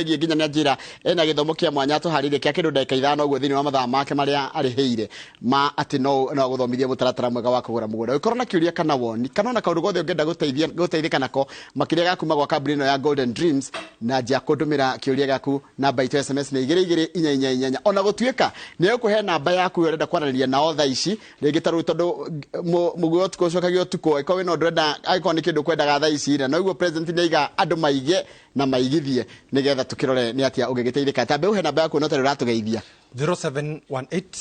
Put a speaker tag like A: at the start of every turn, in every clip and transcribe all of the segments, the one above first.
A: Ĩgiĩ nginya nĩ anjĩra ena gĩthomo kĩa mwanya atũharĩirie kĩa kĩndũ ndagĩka 5 ũguo thĩinĩ wa mathaa make marĩa arĩhĩire ma atĩ no agũthomithie mũtaratara mwega wa kũgũra mũgũnda. Ũngĩkorwo na kĩũria kana woni kana ona kaũndũ gothe ũngĩenda gũteithia gũteithĩka nako makĩria ga kuma gwa kambuni ĩno ya Golden Dreams, na njia kũndũmĩra kĩũria gĩaku, namba itũ ya SMS nĩ 22444. Ona gũtuĩka nĩ egũkũhe namba yaku ĩrĩa ũrenda kwaranĩria nao thaa ici rĩngĩ ta rĩu, tondũ mũguĩ wa ũtukũ ũcokagia ũtukũ, angĩkorwo wĩna ũndũ ũrenda, angĩkorwo nĩ kĩndũ ũkwendaga thaa ici rĩ, noguo president nĩ aiga andũ maige na maigithie nĩgetha tũkĩrore nĩ atĩa ũngĩgĩteithĩka. Tambe ũhe namba yaku no tarĩ ũratũgeithia.
B: 0718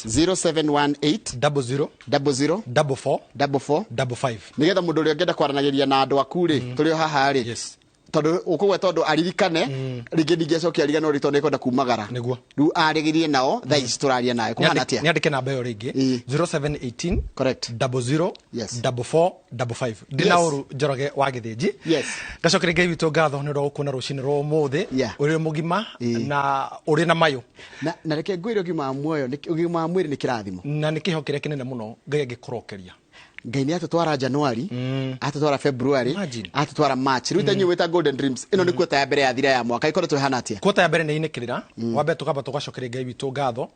A: 0718
B: 00
A: 00
B: 44
A: 44
B: 55.
A: Nĩgetha mũndũ ũrĩa ũngĩenda kwaranagĩria na andũ aku rĩ, tũrĩ o haha rĩ, tondũ ũkũgwe tondũ aririkane rĩngĩ, ndingĩacokia ariganwo rĩ, tondũ nĩkwenda kumagara.
B: Nĩguo.
A: Rĩu arĩgĩrie nao thaa ici tũraria nawe kũhana atĩa?
B: Nĩ andĩke namba ĩyo rĩngĩ. 0718 00 44 55. Ndina ũru Njoroge wa Gĩthĩnji. Ngacokeria Ngai witũ ngatho nĩ ũndũ wa gũkuona rũcinĩ rwa ũmũthĩ ũrĩ mũgima na ũrĩ na mayũ.
A: Na reke ngwĩre, ũgima wa muoyo ũgima wa mwĩrĩ nĩ kĩrathimo.
B: Na nĩ kĩheo kĩrĩa kĩnene mũno Ngai angĩkũrokeria.
A: Ngai nĩ atũtwara January, atũtwara February,
B: Imagine.
A: atũtwara March. Rĩu ta inyuĩ wĩta Golden Dreams, ĩno nĩ quarter ya mbere yathira ya mwaka, ĩkoretwo ĩhana atĩa?
B: Quarter ya mbere nĩ inĩkĩrĩra wa mbere, tũkamba tũgacokeria Ngai witũ ngatho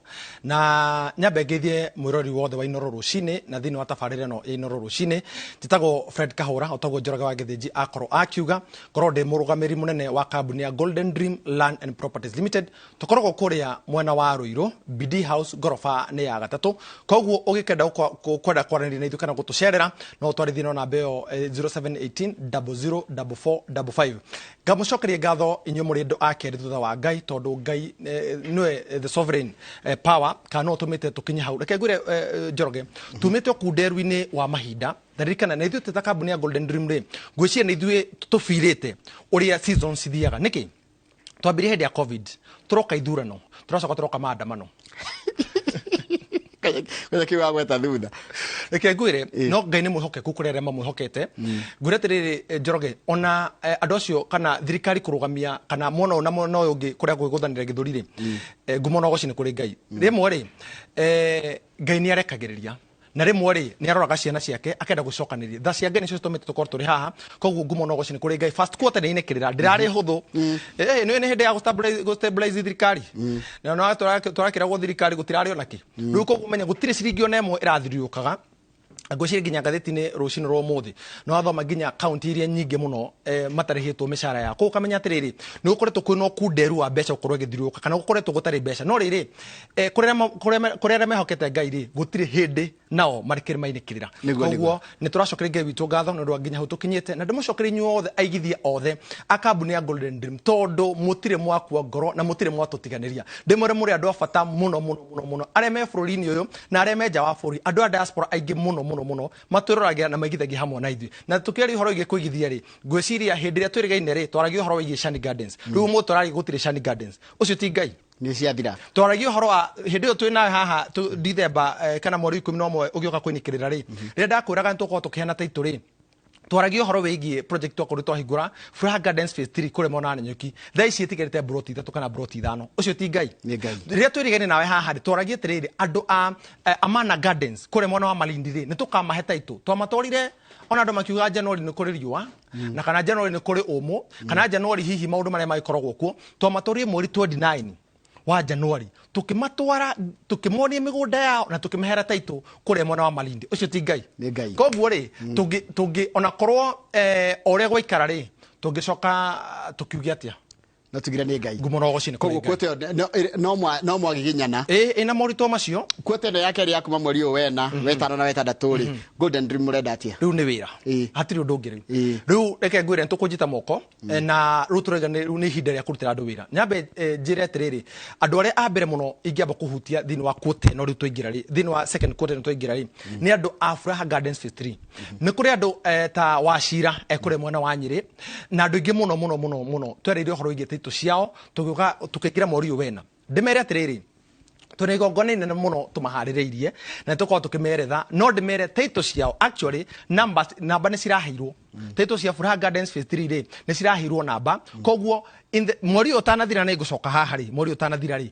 B: na nyambe ngeithie mwĩrori wothe wa Inoro Rũcinĩ na thĩinĩ wa tabarĩra ĩno ya Inoro Rũcinĩ. Njĩtagwo Fred Kahũra, o taguo Njoroge wa Gĩthĩnji akorwo akiuga, ngorwo ndĩ mũrũgamĩrĩri mũnene wa kambuni ya Golden Dream Land and Properties Limited. Tũkoragwo kũrĩa mwena wa Rũirũ, BD House, ngoroba nĩ ya gatatũ. Koguo ũgĩkenda kwenda kwaranĩria na ithuĩ kana gũtũcerera, no ũtwarithie no namba ĩyo, 0718 004455. Ngamũcokeria ngatho inyuĩ mũrĩ andũ a kerĩ thutha wa Ngai, tondũ Ngai nĩwe the sovereign power, kana nĩwe ũtũmĩte tũkinye hau. Reke ngwĩre, Njoroge, tumĩte ũkunderu-inĩ wa mahinda. Na ririkana na ithuĩ twĩ ta kambuni ya Golden Dream rĩ, ngwĩciria nĩ ithuĩ tũbirĩte ũrĩa seasons cithiaga. Nĩkĩ twambirie hĩndĩ ya COVID, tũroka ithurano, tũracoka tũroka maandamano.
A: Kwanza kĩu wagweta thutha.
B: Reke ngwĩre, no Ngai nĩ mwĩhokeku kũrĩ arĩa mamwĩhokete. Ngwĩre atĩrĩrĩ, Njoroge, ona andũ acio kana thirikari kũrũgamia kana mwena ũyũ na mwena ũyũ ũngĩ kũrĩa gwĩgũthanĩra gĩthũri rĩ, ngumo na ũgoci nĩ kũrĩ Ngai. Rĩmwe rĩ, Ngai nĩ arekagĩrĩria na rĩmwe rĩ nĩ aroraga ciana ciake akenda gũcokanĩria. Tha cia Ngai nĩcio citũmĩte tũkorwo tũrĩ haha. Koguo ngumo na ũgoci nĩ kũrĩ Ngai. First quarter nĩ inĩkĩrĩra ndĩrarĩ hũthũ. Nĩ nĩ hĩndĩ ya gũ-stabilize thirikari na no tũrakĩragwo thirikari gũtirarĩ ona kĩ. Rĩu koguo menya gũtirĩ ciringi ona ĩmwe ĩrathiriũkaga. Ngwĩciria nginya ngathĩti-inĩ rũcinĩ rwa ũmũthĩ nĩ wathoma nginya kaunti iria nyingĩ mũno matarĩhĩtwo mĩcara yao. Koguo ũkamenya atĩrĩrĩ, nĩ gũkoretwo kwĩna ũkunderu wa mbeca gũkorwo ĩgĩthiũrũrũka kana gũkoretwo gũtarĩ mbeca. No rĩrĩ, kũrĩ arĩa mehokete Ngai rĩ, gũtirĩ hĩndĩ nao marĩ kĩrĩma-inĩ kĩrĩra. Koguo nĩ tũracokeria Ngai witũ ngatho nĩ ũndũ wa nginya hau tũkinyĩte, na ndĩmũcokerie inyuĩ othe aigithia othe a kambuni ya Golden Dream, tondũ mũtirĩ mwakua ngoro na mũtirĩ mwatũtiganĩria. Ndĩmwĩre mũrĩ andũ a bata mũno mũno mũno mũno, arĩa me bũrũri-inĩ ũyũ na arĩa me nja wa bũrũri. Andũ a diaspora aingĩ mũno mũno mũno matwĩroragĩra na maigithagia hamwe na ithuĩ. Na tũkĩaria ũhoro wĩgiĩ kũigithia rĩ, ngwĩciria hĩndĩ ĩrĩa twĩrĩgaine rĩ, twaragia ũhoro wĩgiĩ Shani Gardens. Rĩu ũmũthĩ tũraria gũtirĩ Shani Gardens. Ũcio ti Ngai?
A: Nĩ ciathira.
B: Twaragia ũhoro wa hĩndĩ ĩyo twĩ nawe haha Dithemba, kana mweri 11 ũgĩũka kũinĩkĩrĩra rĩ, rĩrĩa ndakwĩraga nĩ tũgũkorwo tũkĩheana title rĩ, twaragia ũhoro wĩgiĩ project twakorwo twahingũra Furaha Gardens phase 3 kũrĩa mwena wa Nanyuki. Thaa ici ĩtigarĩte mburoti 3 kana mburoti 5. Ũcio ti Ngai?
A: Nĩ Ngai.
B: Rĩrĩa twĩrĩgaine nawe haha rĩ, twaragia atĩrĩrĩ, andũ a Amana Gardens kũrĩa mwena wa Malindi rĩ, nĩ tũkamahe title. Twamatwarire ona andũ makiuga January nĩ kũrĩ riũa na kana January nĩ kũrĩ ũmũ kana January hihi maũndũ marĩa magĩkoragwo kuo. Twamatwarire mweri 29 wa January, tũkĩmatwara, tũkĩmonia mĩgũnda yao na tũkĩmahera title kũrĩa mwena wa Malindi. Ũcio ti Ngai?
A: Nĩ Ngai.
B: Koguo rĩ, tũngĩ onakorwo o ũrĩa gwaikara rĩ, tũngĩcoka tũkiuge atĩa?
A: No tugire nĩ Ngai.
B: Ngumo na ũgoci nĩ kũrĩ
A: Koguo
B: Ngai.
A: quarter ĩyo no mwagiginyana.
B: Ĩ ĩna moritũ macio.
A: Quarter ĩno ya kerĩ ya kuma mweri ũyũ wena, wetano na wetandatũ rĩ, Golden Dream mũrenda atĩa?
B: Rĩu nĩ wĩra. Hatirĩ ũndũ ũngĩ rĩu. Rĩu reke ngwĩre, nĩ tũkũnjita moko na rĩu tũrauga rĩu nĩ ihinda rĩa kũrutĩra andũ wĩra. Nyambe njĩre atĩrĩrĩ, andũ arĩa a mbere mũno ingĩamba kũhutia thĩinĩ wa quarter ĩno rĩu twaingĩra rĩ, thĩinĩ wa second quarter ĩno twaingĩra rĩ, nĩ andũ a Furaha Gardens phase 3. Nĩ kũrĩ andũ ta Wacira kũrĩa mwena wa Nyĩrĩ na andũ aingĩ mũno mũno mũno mũno twereire ũhoro wĩgiĩ title ciao tũgĩũka tũkĩingĩra mweri ũyũ wena. Ndĩmere atĩrĩrĩ, twĩna igongona inene mũno tũmaharĩrĩirie na tũkorwo tũkĩmeretha, no ndĩmere title ciao actually numbers, namba nĩ ciraheirwo. Title cia Furaha Gardens phase 3 rĩ, nĩ ciraheirwo namba. Koguo mweri ũyũ ũtanathira, nĩ ngũcoka haha rĩ, mweri ũyũ ũtanathira rĩ,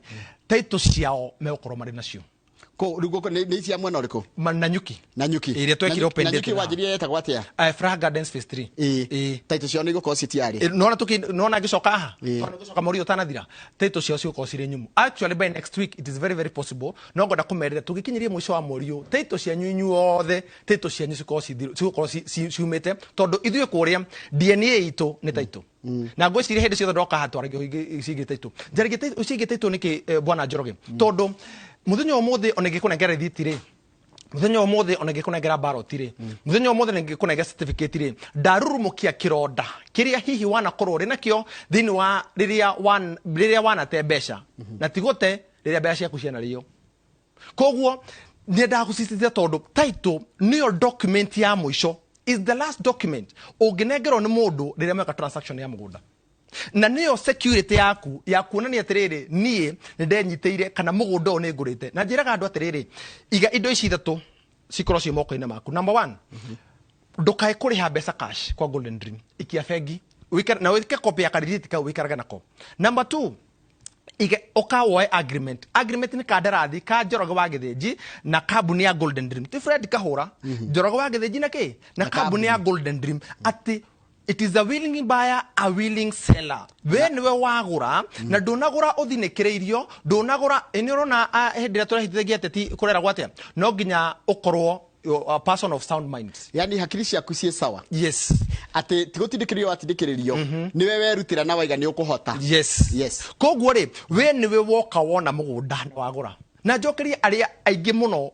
B: title ciao megũkorwo marĩ nacio.
A: Kũ rĩu gũkũ nĩ cia mwena ũrĩkũ?
B: Nanyuki.
A: Nanyuki.
B: Ĩrĩa twekire open
A: Nanyuki
B: date na-
A: wanjirie yetagwo atĩa?
B: Furaha Gardens phase 3.
A: Ĩĩ. Title ciao nĩ igũkorwo citiarĩ.
B: Nona tuki nona ngĩcoka haha, tondũ ngĩcoka mweri ũyũ ũtanathira, title ciao cigũkorwo cirĩ nyumu. Actually, by next week it is very very possible. No ngwenda kũmerĩra tũgĩkinyĩrie mũico wa mweri ũyũ, title cianyu inyuothe, title cianyu cikorwo cigũkorwo ciumĩte, tondũ ithuĩ kũrĩa DNA itũ nĩ title. Na ngwĩciria hĩndĩ ciothe ndoka haha twaragia ciĩgiĩ title. Njaragia ciĩgiĩ title nĩkĩ, bwana Njoroge? Tondũ mũthenya ũmũthĩ ona ingĩkũnengera rĩthiti rĩ, muthenya ũmũthĩ ona ingĩkũnengera ballot rĩ, muthenya ũmũthĩ ona ingĩkũnengera certificate rĩ, ndarurumũkia kĩronda kĩrĩa hihi wanakorwo ũrĩ nakĩo thĩinĩ wa rĩrĩa wanate mbeca, na ti gũte rĩrĩa mbeca ciaku cianarĩo. Koguo nyendaga gũsisitiza tondũ title nĩyo document ya mũico, is the last document ũngĩnengerwo nĩ mũndũ rĩrĩa meka transaction ya mũgũnda, na nĩyo security yaku ya kuonania atĩrĩrĩ, niĩ nĩ ndenyitĩire kana mũgũnda ũyũ nĩ ngũrĩte. Na njĩraga andũ atĩrĩrĩ, iga indo ici ithatũ cikorwo ciĩ moko-inĩ maku. Number one, ndũkae kũrĩha mbeca cash kwa Golden Dream, ikia bengi. Na wĩke copy ya karithiti kau wĩikarage nako. Number two, ige ũka woe agreement. Agreement nĩ kandarathi ka Njoroge wa Gĩthĩnji na kambuni ya Golden Dream, ti Fred Kahũra, Njoroge wa Gĩthĩnji na kĩ na kambuni ya Golden Dream, atĩ it is a willing buyer, a willing seller. We niwe wagũra na ndũnagũra ũthinĩkĩrĩirio, ndũnagũra nĩ ũrona. Hĩndĩ ĩrĩa tũrehitithagia ateti kũreragwo atĩa? No nginya ũkorwo a person of sound mind.
A: Yani hakiri ciaku ciĩ sawa.
B: Yes.
A: Atĩ ti gũtindĩkĩrĩrio watindĩkĩrĩrio, nĩwe werutĩra na waiga nĩ ũkũhota.
B: Yes. Koguo rĩ, we niwe woka wona mũgũnda na wagũra. Na njokerie arĩa aingĩ mũno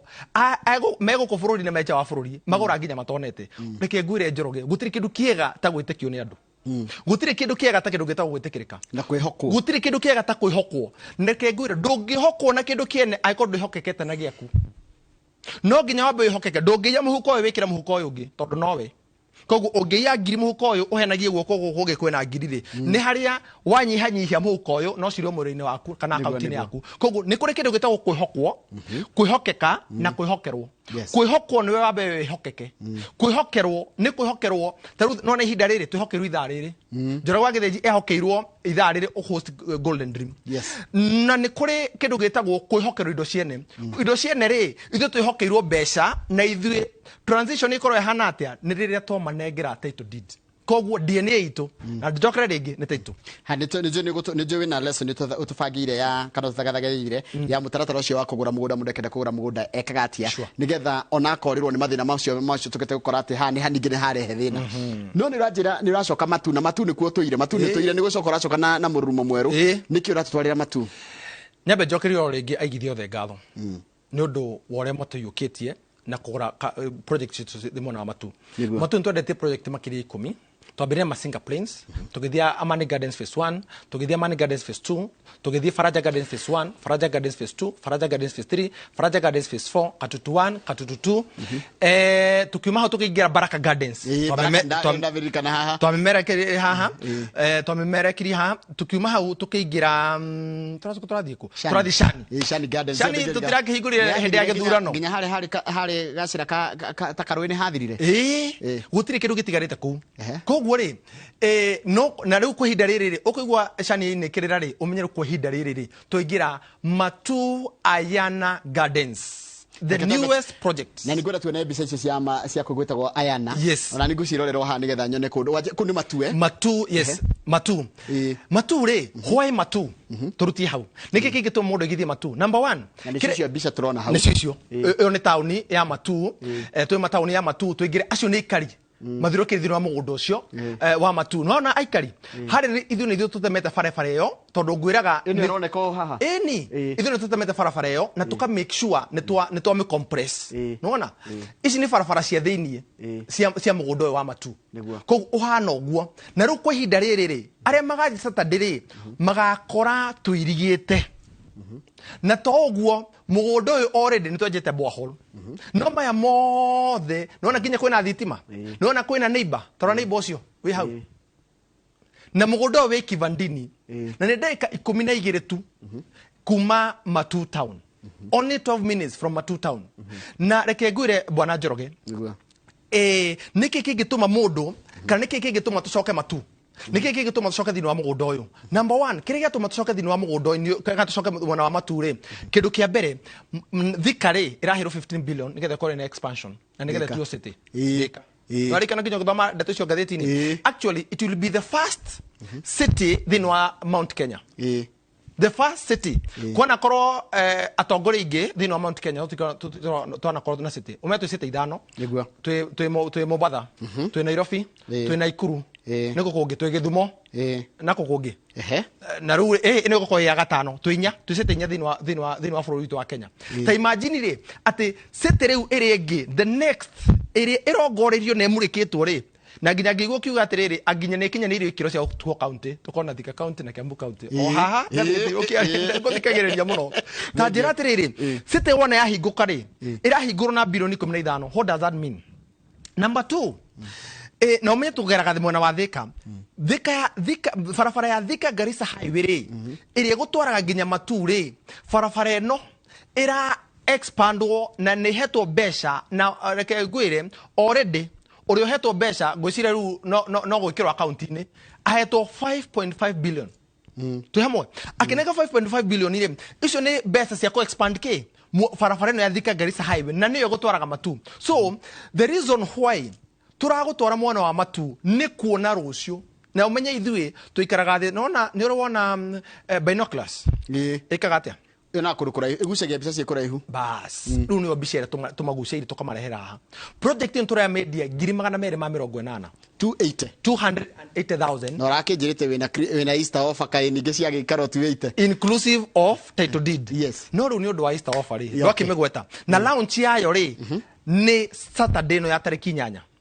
B: megũkũ bũrũri na menja wa bũrũri magũra nginya matonete. Reke ngwĩre, Njoroge, gũtirĩ kĩndũ kĩega ta gwĩtĩkio nĩ andũ. Gũtirĩ kĩndũ kĩega ta kĩndũ gĩtagwo gwĩtĩkĩrĩka.
A: Na kwĩhokwo.
B: Gũtirĩ kĩndũ kĩega ta kwĩhokwo. Reke ngwĩre, ndũngĩhokwo na kĩndũ kĩene angĩkorwo ndwĩhokekete na gĩaku. No nginya wambe wĩhokeke. Ndũngĩiya mũhuko ũyũ wĩkĩre mũhuko ũyũ ũngĩ, tondũ nowe. Koguo ũngĩiya ngiri mũhuko ũyũ ũhenagie guoko gũkũ kũngĩ kwĩna ngiri rĩ, nĩ harĩa wanyihanyihia mũhuko ũyũ no cirĩ mwĩrĩ-inĩ waku kana akaunti-inĩ yaku. Koguo nĩ kũrĩ kĩndũ gĩtagwo kwĩhokwo, kwĩhokeka na kwĩhokerwo. Kwĩhokwo nĩwe wambe wĩhokeke. Kwĩhokerwo nĩ kwĩhokerwo. Ta rĩu nona ihinda rĩrĩ twĩhokeirwo ithaa rĩrĩ. Njoroge wa Gĩthĩnji ehokeirwo ithaa rĩrĩ ũhost Golden Dream. Na nĩ kũrĩ kĩndũ gĩtagwo kwĩhokerwo indo ciene. Indo ciene rĩ, ithuĩ twĩhokeirwo mbeca, na ithuĩ transition ĩkorwo ĩhana atĩa? Nĩ rĩrĩa twamanengera title deed. Koguo DNA itũ, na njokere rĩngĩ, nĩ title.
A: Ha nĩ njũĩ wĩna lesson ũtũbangĩire ya kana ũtũthagathageire ya mũtaratara ũcio wa kũgũra mũgũnda. Mũndũ akenda kũgũra mũgũnda ekaga atĩa nĩgetha ona akorirwo nĩ mathĩna macio tũkĩte gũkora atĩ haha nĩ ningĩ nĩ harehe thĩna? No nĩ ũranjĩra nĩ ũracoka Matu, na Matu nĩkuo tũire. Matu nĩ tũire, nĩ gũcoka ũracoka na mũrurumo mwerũ. Nĩkĩ ũratũtwarĩra Matu?
B: Nyambe njokerie o rĩngĩ aigithia othe ngatho nĩ ũndũ wa ũrĩa matũiyũkĩtie na kũgũra project citũ thĩ mwena wa Matu. Matu nĩ twendetie project makĩria 10. Twambĩrĩria Masinga Plains, tũgĩthiĩ Amani Gardens phase 1, tũgĩthiĩ Amani Gardens phase 2, tũgĩthiĩ Faraja Gardens phase 1, Faraja Gardens phase 2, Faraja Gardens phase 3, Faraja Gardens phase 4, Katutu 1, Katutu 2. Tukiuma hau tũkĩingĩra Baraka Gardens.
A: Baraka, ndabĩririkana haha.
B: Twamimerekerie haha. Twamimerekirie haha. Tukiuma hau tũkĩingĩra, tũracoka tũrathiĩ kũ?
A: Shani.
B: Tũrathiĩ Shani.
A: Ĩĩ, Shani Gardens.
B: Shani tũtirakĩhingũrire hĩndĩ ya gĩthurano.
A: Nginya harĩ gacĩra ta karũĩ nĩ hathirire.
B: Ĩĩ, gũtirĩ kĩndũ gĩtigarĩte kũu. Koguo rĩ, no na rĩu kwa ihinda rĩrĩ rĩ, ũkũigua Shani nĩ kĩrĩra rĩ, ũmenye rĩu kwa ihinda rĩrĩ rĩ, twaingĩra Matu Ayana Gardens, the
A: Reke twambe-
B: newest project.
A: Na nĩngwenda tuone mbica icio cia kũu gwĩtagwo Ayana.
B: Yes.
A: Ona nĩngũciĩrorerwo haha nĩgetha nyone kũndũ. Kũu nĩ Matue.
B: Matu, yes. Matu. Matu rĩ, why Matu? Tũrutie hau. Nĩkĩ kĩngĩtũma mũndũ aigithie Matu? Number one,
A: Na nĩcio icio mbica tũrona hau.
B: Nĩcio icio. Ĩyo nĩ taũni ya Matu. Twĩ mataũni ya Matu, tũingĩre acio nĩ aikari mathirũkĩrie thĩinĩ wa mũgũnda ũcio wa Matu. Nĩwona aikari harĩ ithuĩ nĩ ithuĩ tũtemete barabara ĩyo, tondũ ngwĩraga
A: Ĩno ĩroneka o haha.
B: Ĩni. Ithuĩ nĩ tũtemete barabara ĩyo na tũka make sure nĩ twa mĩ compress. Nĩwona ici nĩ barabara cia thĩiniĩ cia mũgũnda ũyũ wa Matu. Koguo ũhana ũguo. Na rĩu kwa ihinda rĩrĩ rĩ, arĩa magathiĩ Saturday rĩ, magakora tũirigĩte. Na to ũguo, mũgũnda ũyũ already nĩ twenjete borehole. No maya mothe nĩwona nginya kwĩna thitima, nĩwona kwĩna neighbor, tarora neighbor ũcio wĩ hau. Na mũgũnda ũyũ wĩ Kivandini, na nĩ ndagĩka 12 tu kuma Matu town, only 12 minutes from Matu town. Na reke ngwĩre, bwana Njoroge, nĩkĩ kĩngĩtũma mũndũ kana nĩkĩ kĩngĩtũma tũcoke Matu? Nĩkĩ kĩgĩtũma tũcoke thĩinĩ wa mũgũnda ũyũ? Number one, kĩrĩa gĩatũma tũcoke thĩinĩ wa mũgũnda ũyũ kana tũcoke mwena wa Matuu rĩ, kĩndũ kĩa mbere, Thika rĩ ĩraheirwo 15 billion nĩgetha ĩkorwo ĩna expansion na nĩgetha
A: Thika.
B: ĩtuo city. Thika. Warikana nginya gũthoma ndeto icio ngathĩti-inĩ. Actually, it will be the first city thĩinĩ wa Mount Kenya, the first city kuona korwo atongoria aingĩ thĩinĩ wa Mount Kenya twanakorwo na city ũmenye twĩ city ithano.
A: Nĩguo.
B: Twĩ Mombatha, twĩ Nairobi, twĩ Naikuru, nĩkũ kũngĩ, twĩ Gĩthumo, nakũ kũngĩ. Na rĩu nĩ gũkorwo ya gatano, twĩ inya, twĩ city inya thĩinĩ wa bũrũri witũ wa Kenya. Ta imagine rĩ, atĩ city rĩu ĩrĩa ĩngĩ, the next ĩrĩa ĩrongoreirio na ĩmũrĩkĩtwo rĩ, na nginya ngĩigua ũkiuga atĩrĩrĩ, nginya nĩ ĩkinyanĩirio ikĩro cia gũtuo county, tũkorwo na Thika County na Kiambu County o haha. Ngũthikagĩrĩria mũno. Ta njĩra atĩrĩrĩ, city wona yahingũka rĩ, ĩrahingũrwo na bilioni 15. What does that mean? Number two, na ũmenye tũgeraga mwena wa Thika. Thika, barabara ya Thika Garissa Highway rĩ, ĩrĩa ĩgũtwaraga nginya Matuu rĩ, barabara ĩno ĩra expandwo na nĩ ĩhetwo mbeca na reke ngwĩre, already ũrĩa ũhetwo mbeca, ngwĩciria rĩu no gwĩkĩrwo akaunti-inĩ, ahetwo 5.5 billion. Twĩ hamwe? Akĩnenga 5.5 billion rĩ, icio nĩ mbeca cia kũ expand kĩ barabara ĩno ya Thika Garissa Highway, na nĩyo ĩgũtwaraga Matuu. So the reason why tũragũtwara mwena wa Matuu nĩ kuona rũciũ, na ũmenye ithuĩ tũikaraga thĩ nona nĩ ũrĩ wona binoculars ĩkaga atĩa?
A: Ĩyo na kũndũ kũraihu, ĩgucagia mbica ciĩ kũraihu.
B: Bas, rĩu nĩyo mbica ĩrĩa tũmagucĩirie tũkamarehera haha. Project ĩno tũramĩendia 280,000.
A: 280.
B: 280,000.
A: Na ũrakĩnjĩrĩte wĩna Easter offer, kaĩ ningĩ ciagĩikara 280?
B: Inclusive of title deed. No rĩu nĩ ũndũ wa Easter offer rĩ, ndwakĩmĩgweta na launch yayo rĩ nĩ Saturday ĩno ya tarĩki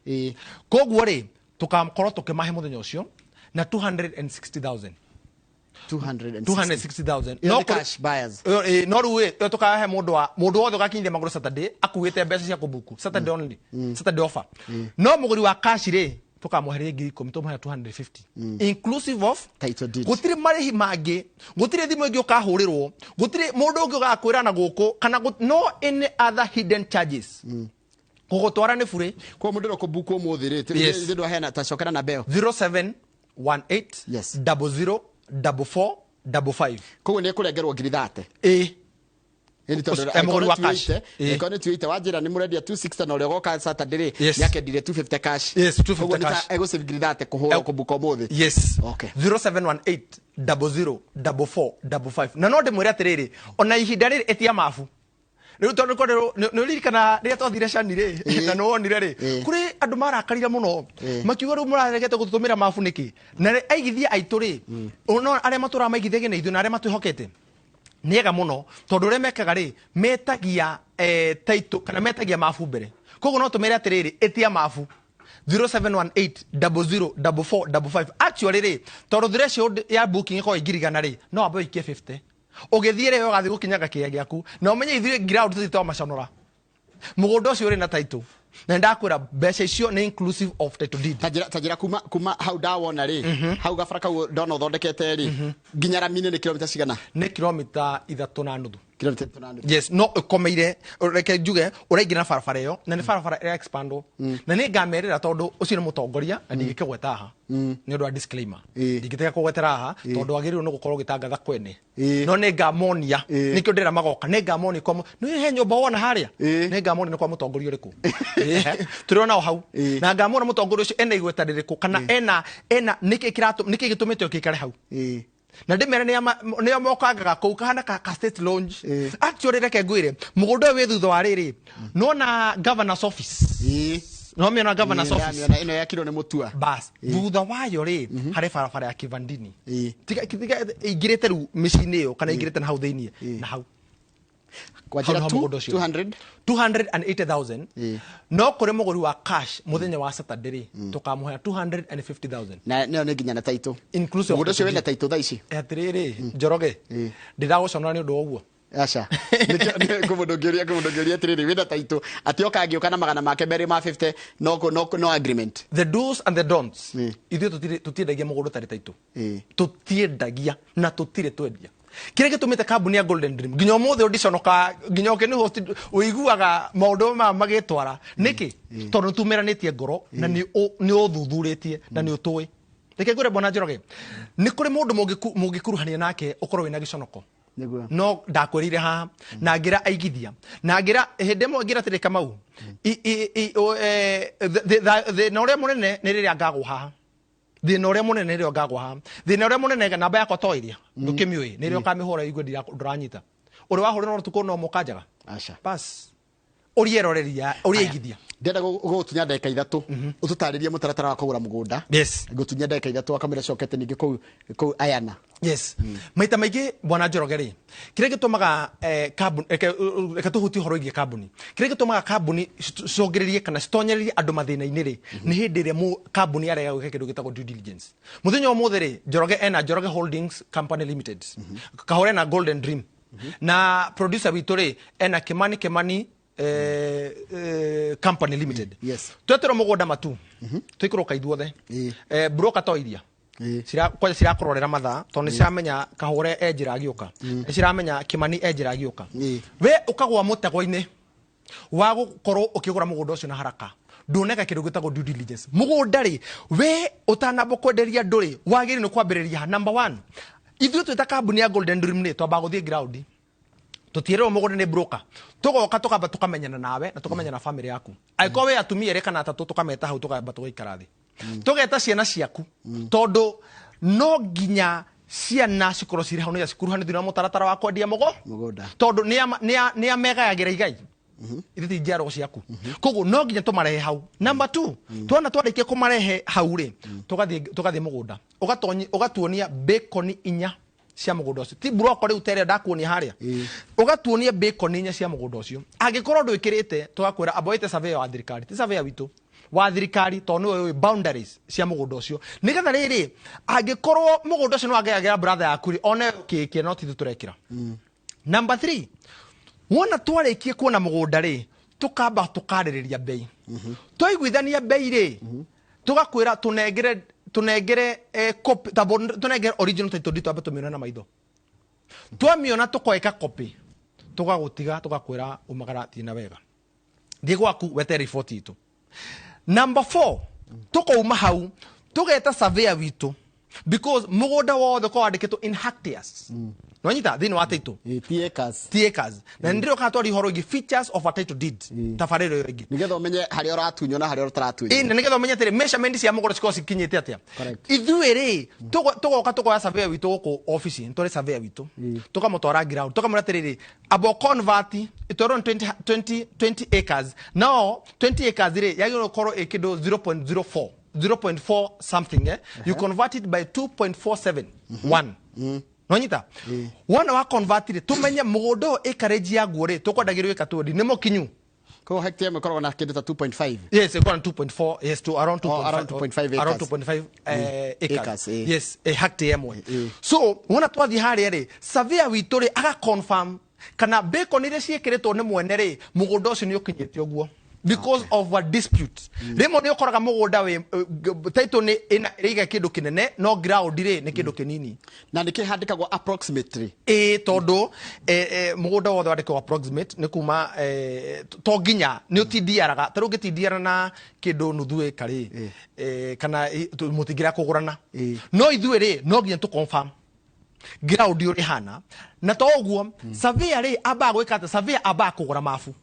B: 8. Koguo rĩ, tũkakorwo tũkĩmahe mũthenya ũcio na 260,000.
A: 260.
B: 260,000.
A: Ĩyo
B: No
A: nĩ cash buyers.
B: No rĩu ĩ, ĩyo tũkahe mũndũ wa mũndũ wothe ũgakinyithia magũrũ Saturday akuĩte mbeca cia kũbuku, Saturday only, Saturday offer. No mũgũri wa cash rĩ, tũkamweheria 10,000, tũmũhe 250 inclusive of
A: title deed.
B: Gũtirĩ marĩhi mangĩ, gũtirĩ thimũ ĩngĩ ũkahũrĩrwo, gũtirĩ mũndũ ũngĩ ũgakwĩra na gũkũ kana no any other hidden charges. Gũgũtwara nĩ burĩ.
A: Kwa mũndũ ũrĩa ũkũbuku ũmũthĩ rĩ, ndũ aheana, ta cokera na mbeo.
B: 0718 00 44 55.
A: Koguo nĩ ekũrengerwo ngiri 30.
B: Ĩ.
A: Ĩni tondũ
B: Mũgũri wa cash.
A: Angĩkorwo nĩ 280, wanjĩra nĩ mũrendia 260, na ũrĩa ũgoka Saturday rĩ,
B: Yes.
A: nĩ akendire 250 cash.
B: Yes, 250
A: Koguo nĩ ta
B: cash.
A: egũsave ngiri 30 kũhũra kũbuka ũmũthĩ.
B: Yes. 0718 00 44 55. Na no ndĩmwĩre atĩrĩrĩ, ona ihinda rĩrĩ ĩtia mabu rĩu, tondũ korwo nĩ ũririkana rĩrĩa twathire cani rĩ, na nĩ wonire rĩ, kũrĩ andũ marakarire mũno, makiuga rĩu mũraregete gũtũtũmĩra mabu nĩkĩ? Na aigithia aitũ rĩ, no arĩa matũraga maigithagia na ithuĩ na arĩa matwĩhokete nĩ ega mũno, tondũ ũrĩa mekaga rĩ, metagia title kana metagia mabu mbere. Koguo no tũmere atĩrĩrĩ, ĩtia mabu 0718 00 44 55. Actually rĩ, tondũ threshold ya booking ĩkoragwo 100,000 rĩ, no wambe ũikie 50, ũgĩthiĩ rĩ, ũgathiĩ gũkinyaga kĩea gĩaku. Na ũmenye ithuĩ ground tũthiĩ twamaconora mũgũnda ũcio ũrĩ na title, na nĩndakwĩra mbeca icio nĩ inclusive of title deed.
A: Ta njĩra kuma hau ndawona rĩ, hau gabara kau ndona ũthondekete rĩ, nginya rami-inĩ nĩ kilomita cigana?
B: Nĩ kilomita 3.5.
A: Kilomita 3.5.
B: Yes, no ĩkomeire, reke njuge ũraingĩra na barabara ĩyo, na nĩ barabara ĩra expandwo, na nĩ ngamerĩra tondũ ũcio nĩ mũtongoria na ndingĩkĩgweta haha nĩ ũndũ wa disclaimer. Ndingĩtiga kũgwetera haha tondũ wagĩrĩirwo nĩ gũkorwo ũgĩtangatha kwene. No nĩ ngamonia, nĩkĩo ndĩra magoka, nĩ ngamonia kwa nĩ he nyũmba wona harĩa, nĩ ngamonia nĩ kwa mũtongoria ũrĩkũ. Tũrĩ onao hau, na ngamona mũtongoria ũcio ena igweta rĩrĩkũ kana ena nĩkĩ nĩkĩ gĩtũmĩte ũkĩikare hau. Na ndĩmere nĩo mokangaga kũu kahana ka state lounge. Actually, reke ngwĩre, mũgũnda ũyũ wĩ thutha wa rĩrĩ, nona governor's office, no mĩona governor's office?
A: Ndamĩona, ĩno yakirwo nĩ Mũtua.
B: Bas, thutha wayo rĩ, harĩ barabara ya Kivandini. Tiga ingĩrĩte rĩu mĩciĩ-inĩ ĩyo kana ingĩrĩte na hau thĩiniĩ, na hau
A: Kwa
B: hau
A: njĩra
B: nĩho mũgũnda ũcio.
A: 200
B: 280,000. No kũrĩ mũgũri wa cash mũthenya wa Saturday rĩ, tũkamũhea 250,000.
A: Na nĩyo nĩ nginya na title?
B: Inclusive of
A: Mũgũnda ũcio
B: title
A: wĩna
B: deed.
A: title thaa ici?
B: Atĩrĩrĩ, Njoroge, ndĩragũconora nĩ ũndũ wa ũguo.
A: Aca, ngũmũndũ ngĩũria atĩrĩrĩ, wĩna title atĩ oka angĩũka na magana make merĩ ma 50, no agreement?
B: The do's and the don'ts. Ithuĩ tũtiendagia mũgũnda ũtarĩ title. Tũtiendagia na tũtirĩ twendia. Kĩrĩa gĩtũmĩte kambuni ya Golden Dream nginya ũmũthĩ ũndiconoka, nginya ũkĩ nĩ ũiguaga maũndũ maya magĩtwara nĩkĩ, tondũ nĩtumĩranĩtie ngoro na nĩ ũthuthurĩtie na nĩ ũtũĩ. Reke ngwĩre, bwana Njoroge, nĩ kũrĩ mũndũ mũngĩkuruhania nake ũkorwo wĩna gĩconoko. No ndakwĩrire haha na ngĩra aigithia na ngĩra hĩndĩ ĩmwe ngĩra atĩrĩ, Kamau, thĩna ũrĩa mũnene nĩ rĩrĩa ngagwo haha, thĩna ũrĩa mũnene nĩ rĩrĩa ngagwo haha, thĩna ũrĩa mũnene, namba yakwa to ĩrĩa ndũkĩmĩũĩ, nĩ rĩrĩa ũkamĩhũra igue ndũranyita. Ũrĩ wahũrĩra ũtukũ no mũkanjaga.
A: Aca.
B: Bas, ũria eroreria, ũria aigithia.
A: Ndĩrenda gũgũtunya ndagĩka 3 ũtũtarĩrie mũtaratara wa kũgũra mũgũnda.
B: Yes.
A: Ngũtunya ndagĩka 3 akamĩra cokete ningĩ kũu Ayana.
B: Yes, maita maingĩ, bwana Njoroge rĩ, kĩrĩa gĩtũmaga kambuni, reke tũhutie ũhoro wĩgiĩ kambuni, kĩrĩa gĩtũmaga kambuni cicũngĩrĩrie kana citonyererie andũ mathĩna-inĩ rĩ, nĩ hĩndĩ ĩrĩa kambuni yarega gwĩka kĩndũ gĩtagwo due diligence. Mũthenya ũmũthĩ rĩ, Njoroge ena Njoroge Holdings Company Limited, Kahũre na Golden Dream, na producer witũ rĩ ena Kimani Kimani Company Limited. Tweterwo mũgũnda matu tũikũrũka ithuothe. Broker to iria kwanja cirakũrorera mathaa tondũ nĩ ciramenya Kahũre e njĩra agĩũka, nĩ ciramenya Kimani e njĩra agĩũka. We ũkagwa mũtego-inĩ wa gũkorwo ũkĩgũra mũgũnda ũcio na haraka, ndũneka kĩndũ gĩtagwo due diligence. Mũgũnda rĩ, we ũtanamba kwenderia andũ rĩ, wagĩrĩirwo nĩ kwambĩrĩria ha? Number one, ithuĩ twĩ ta kambuni ya Golden Dream rĩ, twambaga gũthiĩ ground. Tũtiĩrĩrwo mũgũnda nĩ broker, tũgoka tũkamba tũkamenyana nawe na tũkamenyana na family yaku. Angĩkorwo wĩ atumia erĩ kana atatũ, tũkameta hau, tũkamba tũgaikara thĩ, tũgeta ciana ciaku, tondũ no nginya ciana cikorwo cirĩ hau nĩgetha cikuruhane thĩinĩ wa mũtaratara wa kwendia mũgo
A: Mũgũnda.
B: Tondũ nĩ a megayagĩra igai, ithuĩ ti njiarwa ciaku, koguo no nginya tũmarehe hau. Number two, tuona twarĩkia kũmarehe hau rĩ, tũgathiĩ mũgũnda, ũgatuonia bacon inya cia mũgũnda ũcio, ti buroko rĩu terĩa ndakuonia harĩa. Ũgatuonia bacon inya cia mũgũnda ũcio. Angĩkorwo ndwĩkĩrĩte, tũgakwĩra amba wĩte surveyor wa thirikari, ti surveyor witũ, wa thirikari, tondũ nĩwe ũĩ boundaries cia mũgũnda ũcio, nĩgetha rĩrĩ, angĩkorwo mũgũnda ũcio nĩwangĩagĩra brother yaku rĩ, one ũkĩkĩra, no ti ithuĩ tũrekĩra. Number three, wona twarĩkie kuona mũgũnda rĩ, tũkamba tũkarĩrĩria bei. Twaiguithania bei rĩ, tũgakwĩra tũnengere copy, tũnengere original title deed, twambe tũmĩone na maitho. Twamĩona, tũkoeka copy, tũgagũtiga, tũgakwĩra umagara, thiĩ na wega, thiĩ gwaku wete riboti itũ. Number four, tukauma hau tugeta surveyor witũ, because mũgũnda wothe ũkorwo wandĩkĩtwo in hectares, nwanyita thĩinĩ wa title.
A: Ti acres.
B: Ti acres. Na nĩ ndĩroka twari ũhoro wĩgiĩ features of a title deed, tabarĩra ĩyo ĩngĩ.
A: Nĩgetha ũmenye harĩa ũratunywo na harĩa ũtaratunywo.
B: Ĩ, na nĩgetha ũmenye atĩrĩ, measurement cia mũgũnda cikorwo cikinyĩte atĩa. Ithuĩ rĩ, tũgoka tũkoya surveyor witũ gũkũ ofici, nĩ tũrĩ surveyor witũ, tũkamũtwara ground, tũkamwĩra atĩrĩrĩ, amba convert itwerwo nĩ 20 20 20 acres. No 20 acres rĩ, yagĩrĩirwo gũkorwo ĩ kĩndũ 0.04 0.4 something, eh? You convert it by 2.47 1, nonyita wona wa convert rĩ, tũmenye mũgũnda ũyũ acreage yaguo rĩ, tũkwendagĩrwo ĩka 20 nĩ mũkinyu.
A: Koguo hectare ĩmwe ĩkoragwo na kĩndũ ta 2.5.
B: Yes, ĩkorwo na 2.4, yes, to around 2.5.
A: Oh, around 2.5
B: around
A: acres.
B: 2.5 acres.
A: Acres, eh.
B: Yes, hectare ĩmwe. So wona twathiĩ harĩa rĩ, surveyor witũ rĩ aga confirm kana bacon iria ciĩkĩrĩtwo nĩ mwene rĩ, mũgũnda ũcio nĩ ũkinyĩte ũguo, because of a dispute rĩmwe nĩ ũkoraga mũgũnda wĩ title nĩ ĩraiga kĩndũ kĩnene, no ground rĩ nĩ kĩndũ kĩnini.
A: Na nĩkĩ handĩkagwo approximately?
B: Ĩ, tondũ mũgũnda wothe wandĩkwo approximate nĩ kuma to nginya nĩ ũtindiaraga, ta rĩu ũngĩtindiara na kĩndũ nuthu ĩka rĩ, kana mũtingĩrĩa kũgũrana. No ithuĩ rĩ, no nginya tũ confirm ground ũrĩa ĩhana. Na to ũguo, surveyor rĩ ambaga gwĩka atĩa? Surveyor ambaga kũgũra mabu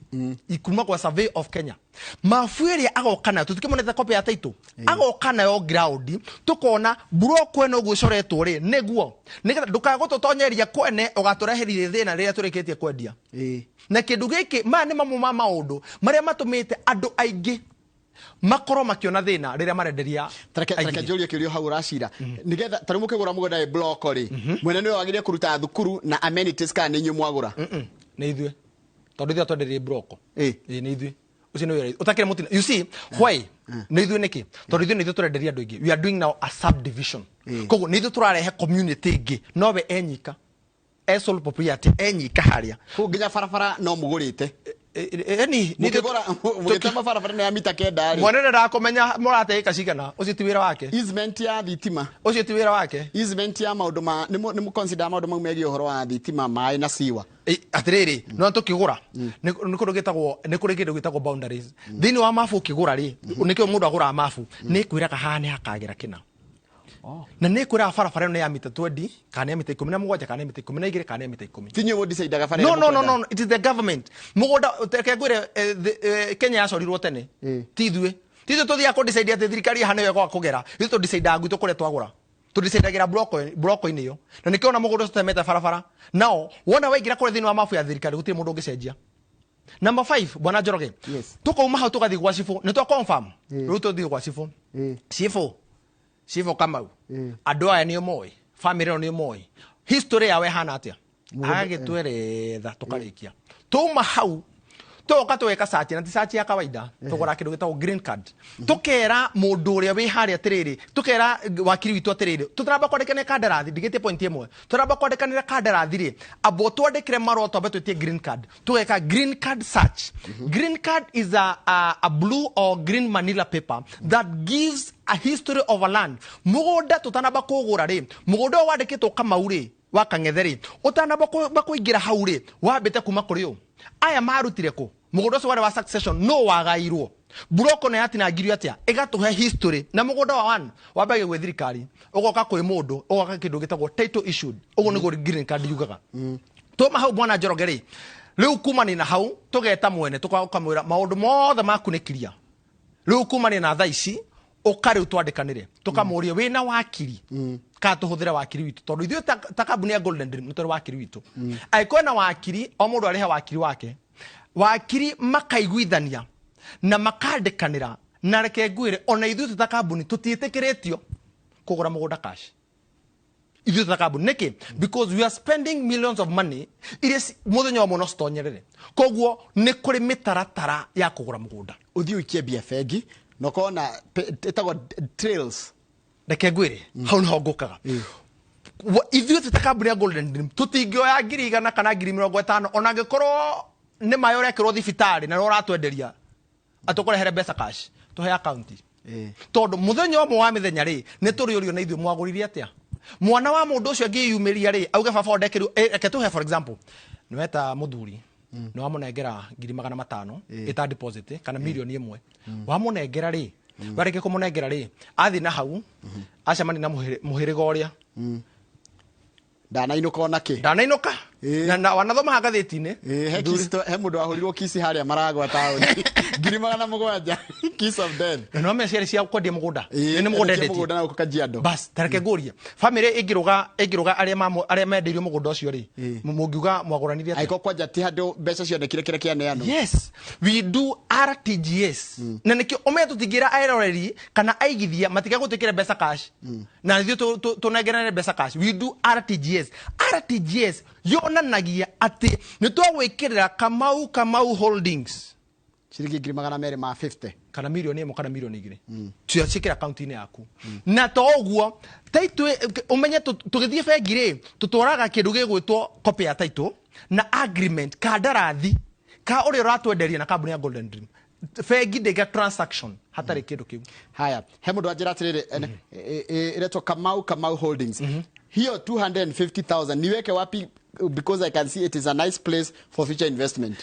B: kuma kwa Survey of Kenya, mabu ĩrĩa agoka nayo, tũtikĩmonete copy ya title, agoka nayo ground, tũkona buroko ĩno ũguo ĩcoretwo rĩ nĩguo, nĩgetha ndũkae gũtũtonyeria kwene ũgatũreheria thĩna rĩrĩa tũrĩkĩtie kwendia. Na kĩndũ gĩkĩ, maya nĩ mamwe ma maũndũ marĩa matũmĩte andũ aingĩ makorwo makĩona thĩna rĩrĩa marenderia
A: Tareke
B: aigithia.
A: Njũrie kĩũria hau ũracira, nĩgetha tarĩu mũkĩgũra mũgũnda ĩ block rĩ, mwene nĩwe wagĩrĩire kũruta thukuru na amenities kana nĩ inyuĩ mwagũra?
B: Nĩ ithuĩ, tondũ ithuĩ atwenderie broko. Ĩ, nĩ ithuĩ. Ũcio nĩ wĩra ũtakĩrĩ mũtina. You see why nĩ ithuĩ? Nĩkĩ? Tondũ ithuĩ nĩ ithuĩ tũrenderia andũ aingĩ. We are doing now a subdivision, koguo nĩ ithuĩ tũrarehe community ĩngĩ, nowe enyika, e sole proprietor, enyika harĩa.
A: Koguo nginya barabara no mũgũrĩte?
B: Eni.
A: Mũkĩgũra mũgĩtema barabara ĩno ya mita 9 rĩ?
B: Mwene ndakũmenya mũrateĩka cigana, ũcio ti wĩra wake.
A: Easement ya thitima?
B: Ũcio ti wĩra wake.
A: Easement ya maũndũ ma nĩ mũ consider maũndũ mau megiĩ ũhoro wa thitima, maĩ na siwa?
B: Atĩrĩrĩ, no tũkĩgũra nĩ kũndũ gĩtagwo, nĩ kũrĩ kĩndũ gĩtagwo boundaries thĩinĩ wa mabu. Ũkĩgũra rĩ, nĩkĩo mũndũ agũraga mabu, nĩ kwĩraga haha nĩ hakagĩra kĩna. Na nĩ kwĩraga barabara ĩno nĩ ya mita 20 kana nĩ ya mita 17 kana nĩ ya mita 12 kana nĩ ya mita 10.
A: Ti inyuĩ mũdecidaga bara
B: No,
A: ĩrĩa
B: no, no,
A: mũkwenda.
B: no, it is the government. Mũgũnda, reke ngwĩre, Kenya yacorirwo tene. Ti ithuĩ. Ti ithuĩ tũthiaga kũ-decide atĩ thirikari haha nĩyo ĩgoka kũgera. Ithuĩ tũ-decidaga gwitũ kũrĩa twagũra. Tũ-decidagĩra block-inĩ ĩyo. Na nĩkĩo ona mũgũnda ũcio ũtemete barabara. Nao, wona waingĩra kũrĩa thĩinĩ wa mabu ya thirikari, gũtirĩ mũndũ ũngĩcenjia. Number 5, Bwana Njoroge.
A: Yes.
B: Tukauma hau tugathiĩ gwa cibũ. Nĩ twa confirm. Rĩu tũthiĩ gwa cibũ. Cibũ. Cibũ Kamau. Andũ aya nĩ ũmoĩ. Family ĩno nĩ ũmoĩ. History yao ĩhana atĩa? Agagĩtweretha tũkarĩkia. Twauma hau tũgoka tũgeka search, na ti search ya kawaida, tũgũra kĩndũ gĩtagwo green card. Tũkera mũndũ ũrĩa wĩ harĩa atĩrĩrĩ, tũkera wakiri witũ atĩrĩrĩ, tũtaramba kwandĩkanĩra kandarathi, ndigĩtie point ĩmwe, tũtaramba kwandĩkanĩra kandarathi rĩ, amba ũtwandĩkĩre marũa twambe twĩtie green card. Tũgeka green card search. Green card is a blue or green manila paper that gives a history of a land. Mũgũnda tũtanamba kũgũra rĩ, mũgũnda ũyũ wandĩkĩtwo Kamau rĩ, wa Kang'ethe rĩ, ũtanamba kũingĩra hau rĩ, wambĩte kuma kũrĩ ũ? Aya marutire kũ? Mũgũnda ũcio warĩ wa succession, no wagairwo. Buroko nĩ yatinangirio atĩa? Ĩgatũhe history. Na mũgũnda wa one wambagia gwĩ thirikari, ũgoka kwĩ mũndũ, ũgoka kĩndũ gĩtagwo title issued. Ũguo nĩguo green card yugaga. Twauma hau Bwana Njoroge rĩ, rĩu kumania na hau tũgeta mwene, tũkamwĩra maũndũ mothe maku nĩ clear. Rĩu kumania na thaa ici, ũka rĩu twandĩkanĩre. Tũkamũria wĩna wakiri, kana tũhũthĩre wakiri witũ, tondũ ithuĩ ta kambuni ya Golden Dream nĩ tũrĩ wakiri witũ. Angĩkorwo ena wakiri, o mũndũ arĩhe wakiri wake. Wakiri makaiguithania na makandĩkanĩra, na reke ngwĩre ona ithuĩ twĩ ta kambuni tũtiĩtĩkĩrĩtio kũgũra mũgũnda cash. Ithuĩ ta kambuni nĩkĩ? Because we are spending millions of money iria mũthenya ũmwe no citonyerere. Koguo nĩ kũrĩ mĩtaratara ya kũgũra mũgũnda.
A: Ũthiĩ ũikie mbia bengi na ũkona ĩtagwo trails.
B: Reke ngwĩre, hau nĩho ngũkaga. Ithuĩ twĩ ta kambuni ya Golden Dream tũtingĩoya ngiri igana kana ngiri mĩrongo ĩtano ona angĩkorwo nĩ maĩ ũrekĩrwo thibitarĩ na nĩ ũratwenderia atũkũrehere mbeca cash, tũhe account. Tondũ mũthenya ũmwe wa mĩthenya rĩ, nĩ tũrĩũrio na ithuĩ mwagũrire atĩa. Mwana wa mũndũ ũcio angĩyumĩria rĩ, auge baba ndekĩrwo, reke tũhe for example, nĩ weta mũthuri, nĩ wamũnengera ngiri magana matano, ĩta deposit, kana mirioni ĩmwe. Wamũnengera rĩ, warĩkia kũmũnengera rĩ, athiĩ na hau, acemania na mũhĩrĩga ũrĩa.
A: Ndanainũka ona kĩ?
B: Ndanainũka. Na wanathoma ngathĩti-inĩ.
A: He kiss to, he mũndũ wahũrirwo kiss harĩa Maragwa taũni. Ngiri magana mũgwanja. Kiss of death.
B: Na no meciria cia kwendia mũgũnda. Nĩ mũgũnda
A: Endetie
B: endetie.
A: mũgũnda na gũkũ Kajiado.
B: Bas, ta reke ngũrie. Family ĩngĩrũga arĩa mendeirio mũgũnda ũcio rĩ, mũngiuga mwagũranirie atĩa?
A: Angĩkorwo kwanja ti handũ mbeca cionekire kĩrĩa kĩaneanwo.
B: Yes, we do RTGS. Na nĩkĩo ũmenye tũtingĩra eroreri kana aigithia matigagũtwĩkĩre mbeca cash. Na ithuĩ tũnengerane mbeca cash. We do RTGS. RTGS yonanagia atĩ nĩ twagwĩkĩrĩra Kamau Kamau Holdings
A: ciringi ngiri magana merĩ ma 50
B: kana mirioni ĩmwe kana mirioni igĩrĩ. Ciĩkĩra akaunti-inĩ yaku. Na to ũguo, title ũmenye tũgĩthiĩ bengi rĩ, tũtwaraga kĩndũ gĩgwĩtwo copy ya title na agreement kandarathi ka ũrĩa ũratwenderia na kambuni ya Golden Dream. Bengi ndĩga transaction hatarĩ kĩndũ kĩu.
A: Haya, he mũndũ anjĩra atĩrĩrĩ, ĩretwo Kamau Kamau Holdings. Hiyo 250,000 niweke wapi, because I can see it is a nice place for future investment.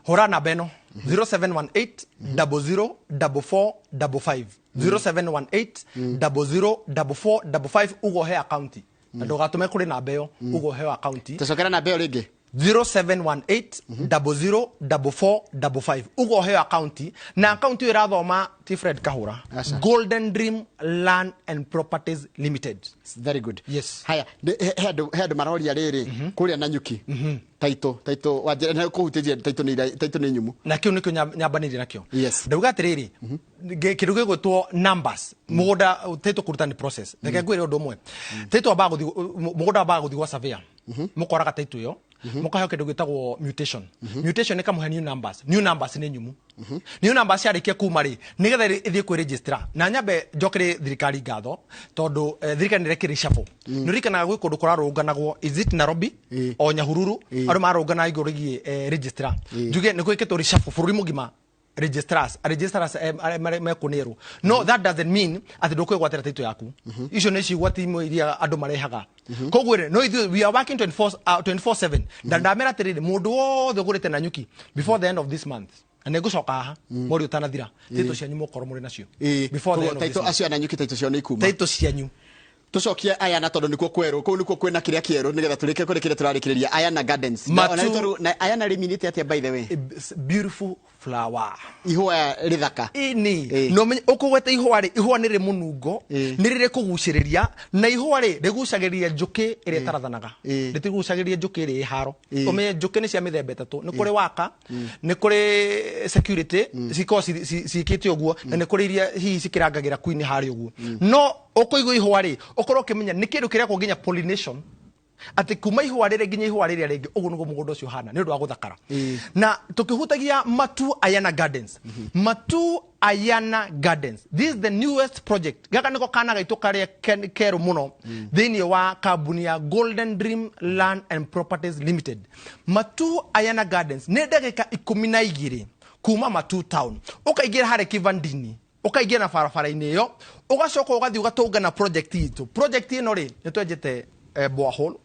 B: Hũra namba ĩno zero seven one eight double zero double four double five. Zero seven one eight double zero double four double five, ugo he account. Na ndũgatũme kũrĩ namba ĩyo, ugo he account.
A: Tũcokera namba ĩyo rĩngĩ.
B: Zero seven one eight double zero double four double five. Ugo he account. Na account ĩyo ĩrathoma ti Fred Kahũra.
A: Aca.
B: Golden Dream Land and Properties Limited.
A: Very good.
B: Yes.
A: Haya, he andũ maroria rĩrĩ, kũrĩa Nanyuki. Taito, taito, wanjĩra, nĩ kũhutĩtie taito nĩ ira-, taito nĩ nyũmũ.
B: Na kĩu nĩkĩo nyambanĩirie nakĩo.
A: Yes.
B: Ndauga atĩrĩrĩ, kĩndũ gĩgwĩtwo numbers, mũgũnda taito kũruta nĩ process. Reke ngwĩre ũndũ ũmwe. Taito wambaga gũthiĩ, mũgũnda wambaga gũthiĩ gwa surveyor. Mũkoraga taito ĩyo. Mũkaheo kĩndũ gĩtagwo mutation. Mutation nĩ kamũhe new numbers. New numbers nĩ nyumu. New numbers ciarĩkia kuma rĩ, nĩgetha ĩthiĩ kwĩ registrar. Na nyambe njokere thirikari ngatho, tondũ thirikari nĩ ĩrekire reshuffle. Nĩ ũririkanaga gwĩ kũndũ kũrarũnganagwo, is it Nairobi? O Nyahururu? Andũ mararũngana igũrũ rĩgiĩ registrar. Njuge nĩ gwĩkĩtwo reshuffle bũrũri mũgima. Registrars, registrars, mekũnĩrwo. No, that doesn't mean atĩ ndũkwĩgwatĩra title yaku. Icio nĩ cigwati imwe iria andũ marehaga. Koguo rĩ, no ithuĩ we are working 24/7. Na ndamera atĩrĩrĩ, mũndũ wothe ũgũrĩte Nanyuki before the end of this month, na nĩngũcoka haha mweri ũtanathira, title cianyu mũkorwo mũrĩ nacio. Before the end of this
A: Title
B: month.
A: acio a Nanyuki title ciao nĩ ikuma.
B: Title cianyu.
A: Tucokie Ayana tondu nikuo kweru, kuu nikuo kwina kiria kieru, nigetha turike kuri kiria turarikiriria. Ayana Gardens.
B: Matu-
A: Na Ayana riminite atia, by the way?
B: It's beautiful flower.
A: Ihũa rĩthaka.
B: Ini
A: Ĩ.
B: no menye ũkũgweta ihũa rĩ, ihũa nĩ rĩ mũnungo, nĩ rĩrĩ kũgucĩrĩria, na ihũa rĩ rĩgucagĩrĩria njũkĩ ĩrĩa ĩtarathanaga. Rĩtigucagĩrĩria njũkĩ ĩrĩa ĩ haro. Ũmenye njũkĩ nĩ cia mĩthemba ĩtatũ: nĩ kũrĩ waka, nĩ kũrĩ security cikoragwo ciĩkĩte ũguo, na nĩ kũrĩ iria hihi cikĩrangagĩra queen harĩa ũguo. No ũkũigua ihũa rĩ, ũkorwo ũkĩmenya nĩ kĩndũ kĩrekwo nginya pollination, atĩ kuma ihũa rĩrĩ nginya ihũa rĩrĩa rĩngĩ, ũguo nĩguo mũgũnda ũcio ũhana nĩ ũndũ wa gũthakara. Na tũkĩhutagia Matu Ayana Gardens, Matu Ayana Gardens, this is the newest project. Gaka nĩko kana gaitũ karĩa kerũ mũno thĩinĩ wa kambuni ya Golden Dream Land and Properties Limited. Matu Ayana Gardens nĩ ndagĩka 12 kuma Matu Town. Ũkaingĩra harĩa Kivandini, ũkaingĩra na barabara-inĩ ĩyo, ũgacoka ũgathiĩ ũgatũngana project itũ. Project ĩno rĩ, nĩ twenjete borehole,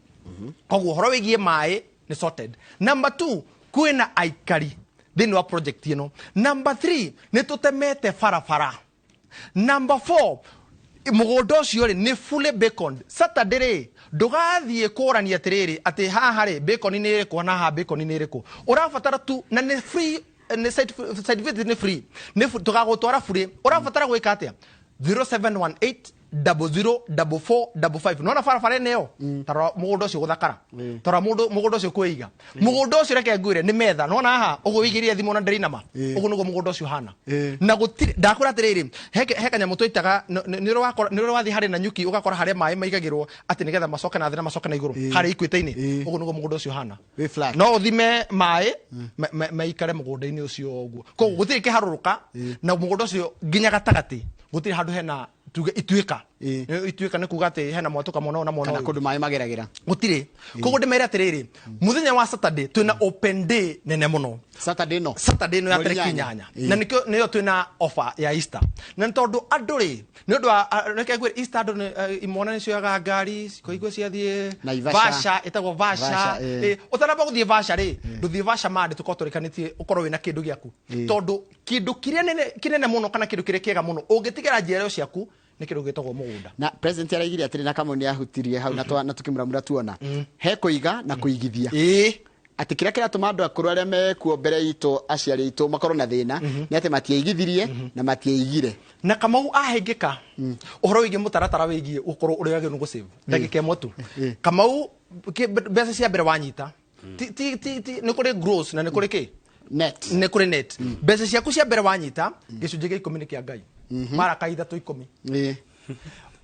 B: koguo ũhoro wĩgiĩ maĩ nĩ sorted. Number two, kwĩna aikari thĩinĩ wa project ĩno. Number three, nĩ tũtemete barabara. Number four, mũgũnda ũcio rĩ nĩ fully baconed. Saturday rĩ, ndũgathiĩ kũrania atĩrĩrĩ atĩ haha rĩ bacon nĩ ĩrĩkũ na haha bacon nĩ ĩrĩkũ. Ũrabatara tu na nĩ free, nĩ site visit nĩ free, nĩ tũgagũtwara free. Ũrabatara gwĩka atĩa? 0718 004455. Nona barabara ĩno ĩyo, tarora mũgũnda ũcio gũthakara, tarora mũgũnda ũcio kwĩiga. Mũgũnda ũcio, reke ngwĩre, nĩ metha. Nona haha ũguo wĩigĩrĩre thimũ na ndĩrainama, ũguo nĩguo mũgũnda ũcio ũhana. Na gũtirĩ, ndakwĩra atĩrĩrĩ, he kanyamũ tũitaga nĩ ũrĩ wakora, nĩ ũrĩ wathiĩ harĩ na nyuki, ũgakora harĩa maĩ maigagĩrwo atĩ nĩgetha macoke na thĩ na macoke na igũrũ harĩa ikwĩte-inĩ. Ũguo nĩguo mũgũnda ũcio ũhana.
A: Wĩ flat.
B: No ũthime maĩ maikare mũgũnda-inĩ ũcio ũguo, koguo gũtirĩ kĩharũrũka, na mũgũnda ũcio nginya gatagatĩ gũtirĩ handũ hena tuge ituĩka. Ituĩka nĩ kuga atĩ hena mwatũka mwena ũyũ na mwena
A: Kana
B: ũyũ.
A: kũndũ maĩ mageragĩra.
B: Gũtirĩ. Koguo ndĩmere atĩrĩrĩ, mũthenya wa Saturday twĩna open day nene mũno.
A: Saturday no.
B: Saturday no ya
A: Mweri
B: tarĩki
A: 8.
B: 8, na nĩkĩo nĩyo twĩna offer ya Easter, na nĩ tondũ andũ rĩ, nĩ ũndũ wa reke ngwĩre, Easter andũ imwana nĩ cioyaga ngari cikoigua ciathiĩ
A: Naivasha.
B: Vasha, ĩtagwo Vasha.
A: Vasha.
B: Ũtanamba gũthiĩ Vasha rĩ, ndũthiĩ Vasha mande tũkorwo tũrĩkanĩtie ũkorwo wĩna kĩndũ gĩaku, tondũ kĩndũ kĩrĩa kĩnene mũno kana kĩndũ kĩrĩa kĩega mũno ũngĩtigĩra njiarwo ciaku nĩ kĩndũ gĩtagwo mũgũnda.
A: Na president araigire atĩrĩ, na Kamau nĩ ahutirie hau, na na tukĩmuramura tuona he kũiga na kũigithia, atĩ kĩrĩa kĩratũma andũ akũrũ arĩa mekuo mbere itũ, aciari aitũ, makorwo na thĩna nĩ atĩ matiaigithirie na matiaigire.
B: Na Kamau ahĩngĩka ũhoro wĩgiĩ mũtaratara wĩgiĩ gũkorwo ũrĩa wagĩrĩirwo nĩ gũsave, ndagĩka ĩmwe tu, Kamau, mbeca cia mbere wanyita, ti nĩ kũrĩ gross na nĩ kũrĩ kĩ?
A: Net.
B: Nĩ kũrĩ net. Mbeca ciaku cia mbere wanyita, gĩcunjĩ gĩa 10 nĩ kĩa Ngai, maraka ithatũ 10.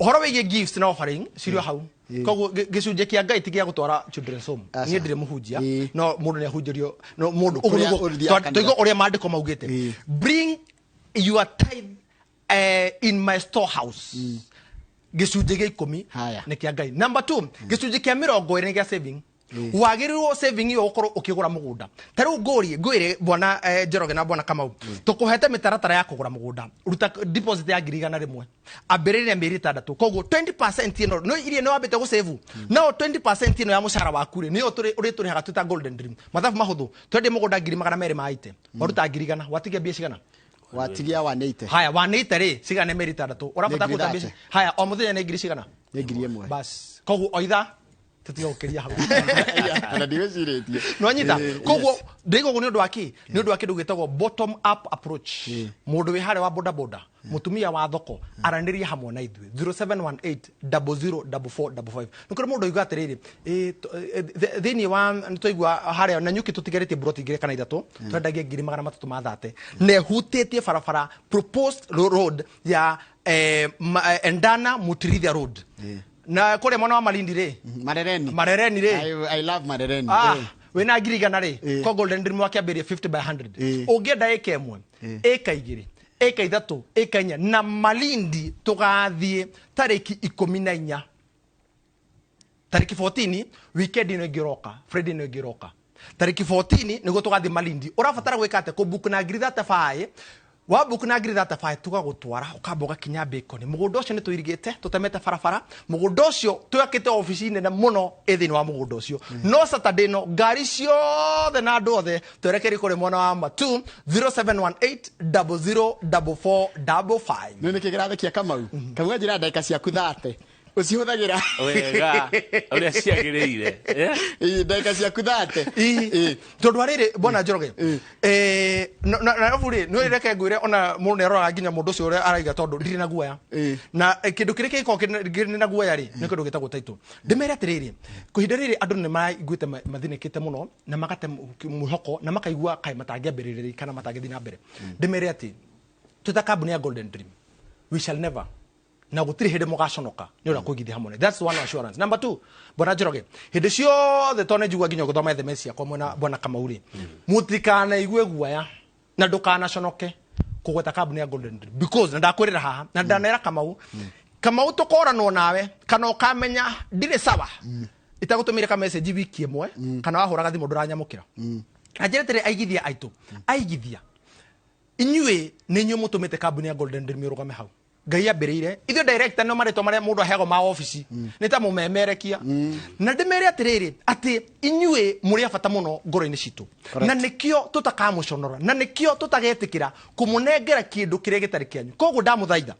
B: Ũhoro wĩgiĩ gifts na offering cirio hau, koguo gĩcunjĩ kĩa Ngai ti gĩa gũtwara children's home.
A: Aca.
B: Niĩ ndirĩ mũhunjia, no mũndũ nĩ ahunjĩrio, no mũndũ ũguo
A: Kũrĩa
B: nĩguo
A: ũthiaga kanitha.
B: tũigue ũrĩa maandĩko maugĩte: "Bring your tithe in my storehouse." Gĩcunjĩ gĩa 10
A: Haya.
B: nĩ kĩa Ngai. Number two, gĩcunjĩ kĩa 20 nĩ gĩa saving. Wagĩrĩirwo saving ĩyo ũkorwo ũkĩgũra mũgũnda. Ta rĩu ngũrie, ngwĩre bwana Njoroge na bwana Kamau, tũkũhete mĩtaratara ya kũgũra mũgũnda. Ruta deposit ya 100,000, ambĩrĩria mĩeri 6, koguo 20% ĩno no iria nĩ wambĩte gũsave, no 20% ĩno ya mũcara waku rĩ, nĩyo ũrĩ tũrĩhaga twĩta Golden Dream. Mathabu mahũthũ, twendie mũgũnda 280,000, waruta 100,000, watigia mbia cigana?
A: Watigia 180.
B: Haya, 180 rĩ, cigana nĩ mĩeri 6 ũrabatara
A: Nĩ ngiri
B: kũruta mbia
A: 30.
B: Haya, o mũthenya nĩ ngiri cigana?
A: Nĩ 1,000.
B: Bas, koguo o ithaa tũtiga gũkĩria hau.
A: Ona ndigwĩcirĩtie.
B: Nwanyita? Koguo ndĩiga ũguo nĩ ũndũ wa kĩ? Nĩ ũndũ wa kĩndũ gĩtagwo bottom up approach. Mũndũ wĩ harĩa wa bodaboda, mũtumia wa thoko, aranĩria hamwe na ithuĩ 0718 004455. Nĩ kũrĩ mũndũ oiga atĩrĩrĩ, thĩinĩ wa nĩ twaigua harĩa na nyuki tũtigarĩtie buroti igĩrĩ kana ithatũ, twendagia 330,000, na ĩhutĩtie barabara proposed road ya Endana Mutirithia Road, na kũrĩa mwena wa Malindi rĩ.
A: Marereni.
B: Marereni rĩ.
A: I love Marereni.
B: Wĩna 100,000 rĩ, ko Golden Dream wakĩambĩrĩria 50 by 100. Ũngĩenda ĩka 1, ĩka 2, ĩka 3, ĩka 4, na Malindi tũgathiĩ tarĩki 14, tarĩki 14, weekend ĩno ĩngĩ ĩroka, Friday ĩno ĩngĩ ĩroka, tarĩki 14 nĩguo tũgathiĩ Malindi. Ũrabatara gwĩka atĩa? Kũbook na 35,000. Wabook na 35,000, tũgagũtwara, ũkamba ũgakinya Bacon. Mũgũnda ũcio nĩ tũirigĩte, tũtemete barabara. Mũgũnda ũcio twakĩte obici nene mũno ĩ thĩinĩ wa mũgũnda ũcio. No Saturday no ngari ciothe na andũ othe twerekerie kũrĩ mwena wa Matu, 0718 004455.
A: Nĩ nĩkĩ kĩrathekia Kamau? Kamau anjĩra ndagĩka ciaku 30. Ũcihũthagĩra
C: wega ũrĩa ciagĩrĩire.
A: Ĩ, ndagĩka ciaku 30.
B: Ĩ, tondũ arĩrĩ bwana Njoroge, Nairobi rĩ, nĩ reke ngwĩre, ona mũndũ nĩ aroraga nginya mũndũ ũcio ũrĩa araiga, tondũ ndirĩ na guoya. Na kĩndũ kĩrĩa kĩngĩkorwo kĩrĩ na guoya rĩ, nĩ kĩndũ gĩtagwo title. Ndĩmere atĩrĩrĩ, kwa ihinda rĩrĩ andũ nĩ maraiguĩte mathĩnĩkĩte mũno na magate mwĩhoko na makaigua kaĩ matangĩambĩrĩria kana matangĩthiĩ na mbere. Ndĩmere atĩ twĩ ta kambuni ya Golden Dream, we shall never, na gũtirĩ hĩndĩ mũgaconoka nĩ ũrĩa kũigithia hamwe. That's one assurance. Number two, bwana Njoroge, hĩndĩ ciothe tondũ nĩ njigua nginya ũgĩthoma SMS ciakwa mwena bwana Kamau rĩ, mũtikanaigue guoya na ndũkanaconoke kũgweta kambuni ya Golden Dream, because na ndakwĩrĩra haha na ndanera Kamau, Kamau, tũkoranwo nawe kana ũkamenya ndirĩ sawa itagũtũmĩire ka message wiki ĩmwe kana wahũraga thimũ ndũranyamũkĩra. Na njĩra atĩrĩ, aigithia aitũ, aigithia inyuĩ nĩ inyuĩ mũtũmĩte kambuni ya Golden Dream ĩrũgame hau. Ngai ambĩrĩire ithuĩ director no marĩtwa marĩa mũndũ aheagwo ma obici nĩ ta mũmemerekia. Na ndĩmere atĩrĩrĩ, atĩ inyuĩ mũrĩ a bata mũno ngoro-inĩ citũ, na nĩkĩo tũtakamũconora na nĩkĩo tũtagetĩkĩra kũmũnengera kĩndũ kĩrĩa gĩtarĩ kĩanyu. Koguo ndamũthaitha,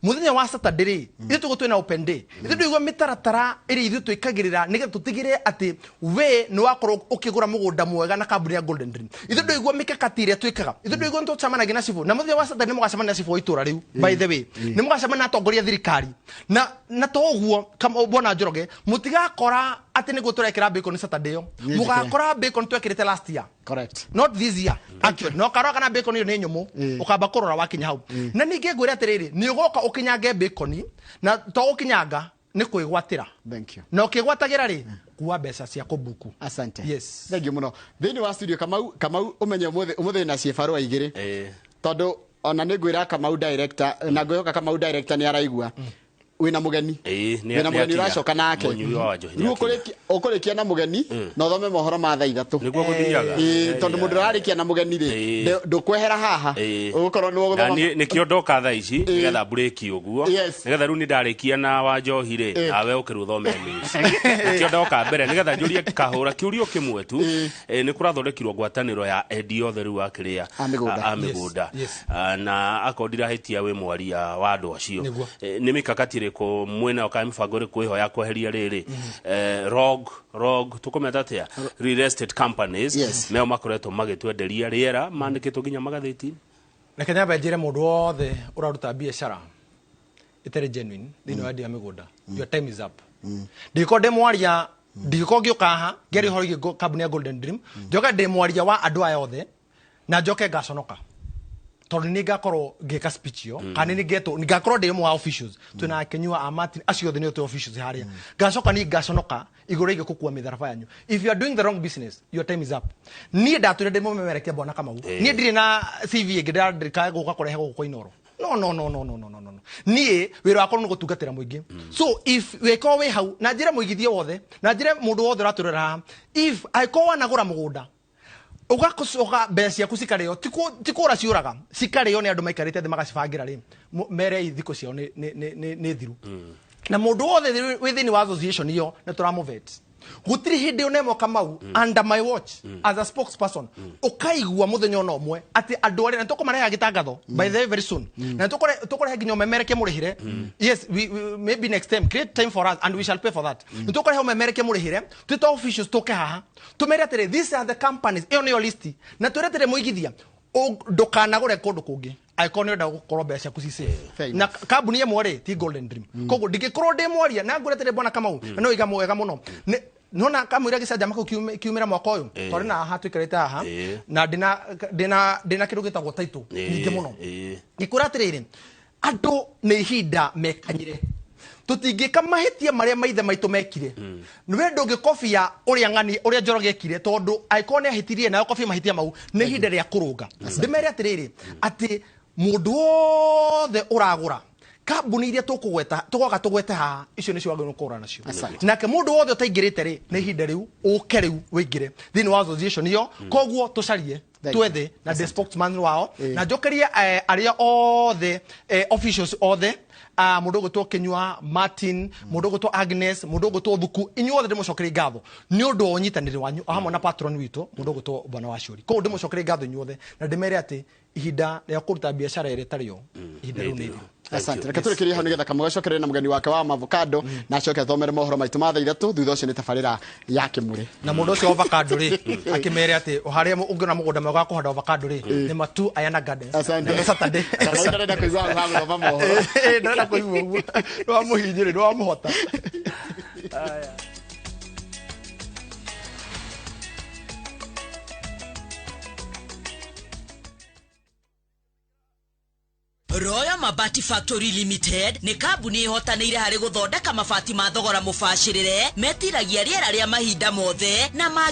B: mũthenya wa Saturday rĩ, ithuĩ tũgũ twĩna open day. Ithuĩ ndũigua mĩtaratara ĩrĩa ithuĩ twĩkagĩrĩra nĩgetha tũtigĩrĩre atĩ we nĩ wakorwo ũkĩgũra mũgũnda mwega na kambuni ya Golden Dream. Ithuĩ ndũigua mĩkakati ĩrĩa twĩkaga. Ithuĩ ndũigua nĩ tũcemanagia na cibũ, na mũthenya wa Saturday nĩ mũgacemania na cibũ wa itũra rĩu. By the way, nĩ mũgacemania na atongoria a thirikari na to ũguo, bwana Njoroge, mũtigakora atĩ nĩguo tũrekĩra bacon Saturday ĩyo.
A: Nĩ njĩkĩre.
B: Mũgakora bacon twekĩrĩte last year, not this year actually. No karora kana bacon ĩyo nĩ nyũmũ, ũkamba kũrora wakinya hau. Na ningĩ ngwĩre atĩrĩrĩ, nĩ ũgoka ũkinyange bacon, na to gũkinyanga, nĩ kwĩgwatĩra.
A: Thank you.
B: Na ũkĩgwatagĩra rĩ, kuwa mbeca cia kũbuku.
A: Asante.
B: Yes.
A: Thank you mũno. Thĩinĩ wa studio, Kamau, Kamau, ũmenye ũmũthĩ ũmũthĩ na ciĩbarũa igĩrĩ, tondũ ona nĩ ngwĩra Kamau director, na ngwĩhoka Kamau director nĩ araigua wĩna mũgeni.
C: Ĩĩ,
A: Wĩna mũgeni.
C: nĩ akinya.
A: Ũracoka nake.
C: Mũnyui wa njohi nĩ
A: Rĩu
C: akinya.
A: ũkũrĩkia na mũgeni na ũthome mohoro ma thaa 3.
C: Nĩguo gũthiaga.
A: Ĩĩ, tondũ mũndũ ũrarĩkia na mũgeni rĩ, ndũkwehera haha, ũgũkorwo nĩ
C: Na
A: ũgũthoma.
C: niĩ nĩkĩo ndoka thaa ici nĩgetha mburĩki ũguo, nĩgetha rĩu nĩ ndarĩkia na wa njohi rĩ, nawe ũkĩrĩ ũthome news. Nĩkĩo ndoka mbere nĩgetha njũrie kahũra kĩũrio kĩmwe tu. Nĩ kũrathondekirwo ngwatanĩro ya endia othe rĩu akĩrĩa
A: A mĩgũnda.
C: A mĩgũnda.
B: Yes.
C: Ah, na akorwo ndirahĩtia wĩ mwaria wa andũ acio.
B: Nĩguo.
C: Nĩ mikakati ĩrĩkũ mwĩnayo kana mĩbango ĩrĩkũ ĩho ya kweheria rĩrĩ rogue tũkũmeta atĩa, real estate companies meo makoretwo magĩtwenderia rĩera mandĩkĩtwo nginya magathĩti?
B: Reke nyambe njĩre mũndũ wothe ũraruta biacara ĩtarĩ genuine thĩinĩ wa endia mĩgũnda, your time is up. Ndingĩkorwo ndĩ mwaria, ndingĩkorwo ngĩũka haha ngĩaria ũhoro wĩgiĩ kambuni ya Golden Dream, njoke ndĩ mwaria wa andũ aya othe na njoke ngaconoka, tondũ nĩ ngakorwo ngĩka speech ĩyo kana nĩ ngetwo ngakorwo ndĩ ũmwe wa officials. Twĩna Kenyua a Martin, acio othe nĩo twĩ officials harĩa. Ngacoka niĩ ngaconoka igũrũ rĩgiĩ gũkua mĩtharaba yanyu. If you are doing the wrong business, your time is up. Niĩ ndatũire ndĩ mũmemerekia, bwana Kamau. Niĩ ndirĩ na CV ĩngĩ ndĩrandĩka gũka kũrehe gũkũ kwa Inooro. No, no, no, no, no, no, no, no. Niĩ wĩra wakwa nĩ gũtungatĩra mũingĩ. So if wĩkorwo wĩ hau, na njĩre mũigithie wothe na njĩre mũndũ wothe ũratũrera haha, if angĩkorwo wanagũra mũgũnda ugacoka mbeca ciaku cikarĩo, ti kũra ciũraga, cikarĩo nĩ andũ maikarĩte thĩ magacibangĩra rĩ, mere thikũ ciao nĩ thiru. Na mũndũ wothe wĩ thĩinĩ wa association ĩyo nĩ tũramũvet. Gũtirĩ hĩndĩ ona ĩmwe, Kamau, under my watch as a spokesperson, ũkaigua mũthenya ona ũmwe atĩ andũ arĩa na tũkũmareha gĩtangatho, by the way, very soon, na tũkũrehe nginya ũmemerekie mũrĩhĩre. Yes, we, maybe next time, create time for us and we shall pay for that. Nĩ tũkũrehe ũmemerekie mũrĩhĩre twĩta officials tũke haha tũmere atĩrĩ, these are the companies, ĩyo nĩyo list, na twĩre atĩrĩ, mũigithia ndũkanagũre kũndũ kũngĩ angĩkorwo nĩ ũrenda gũkorwo mbeca ciaku ci safe.
A: Fair.
B: Na kambuni ĩmwe rĩ, ti Golden Dream. Koguo ndingĩkorwo ndĩ mwaria na ngũre atĩrĩ, bwana Kamau, na no iga wega mũno. Nona kamũira gĩcanjama kĩu kiumĩra mwaka ũyũ, twarĩ na haha tũikarĩte haha na ndĩna kĩndũ gĩtagwo title nyingĩ mũno. Ngĩkwĩra atĩrĩrĩ, andũ nĩ ihinda mekanyire, tũtingĩka mahĩtia marĩa maithe maitũ mekire. Nĩwe ndũngĩkobia ũrĩa ng'ani ũrĩa Njoroge ekire, tondũ angĩkorwo nĩ ahĩtirie nawe kobia mahĩtia mau, nĩ ihinda rĩa kũrũnga. Ndĩmere atĩrĩrĩ, atĩ mũndũ wothe ũragũra kambuni iria tũkũgweta, tũgoka tũgwete haha, icio nĩcio wagĩrĩirwo kũgũra nacio.
A: Asante.
B: Nake mũndũ wothe ũtaingĩrĩte rĩ, nĩ ihinda rĩu ũke rĩu wĩingĩre thĩinĩ wa association ĩyo. Koguo tũcarie.
A: Thank you.
B: Twethe na ndĩ spokesman wao, na njokerie arĩa othe, officials othe, mũndũ ũgwĩtwo Kinyua Martin, mũndũ ũgwĩtwo Agnes, mũndũ ũgwĩtwo Thuku, inyuothe ndĩmũcokerie ngatho nĩ ũndũ wa ũnyitanĩri wanyu, o hamwe na patron witũ, mũndũ ũgwĩtwo Bwana wa Cũri. Koguo ndĩmũcokerie ngatho inyuothe na ndĩmere atĩ ihinda rĩa kũruta biacara ĩrĩa ĩtarĩ yo, ihinda rĩu nĩ ithiru.
A: Asante. Reke tũrĩkĩrie hau nĩgetha Kamau acokerere na mũgeni wake wa avocado, na acoke athomere mohoro maitũ ma thaa 3. Thutha ũcio nĩ tabarĩra ya Kĩmũrĩ.
B: Na mũndũ ũcio avocado rĩ, akĩmere atĩ o harĩa ũngĩona mũgũnda mwega wa kũhanda avocado rĩ, nĩ Matu Ayana Gardens.
A: Asante.
B: Na nĩ Saturday.
A: Kamau ndarenda kũigua hau ha gũthoma mohoro.
B: Ndarenda kũigua ũguo, nĩ wamũhinyĩrĩ, nĩ wamũhota.
D: Royal Mabati Factory Limited nĩ kambuni ĩhotanĩire harĩ gũthondeka mabati ma thogora mũbacĩrĩre, metiragia rĩera rĩa mahinda mothe na ma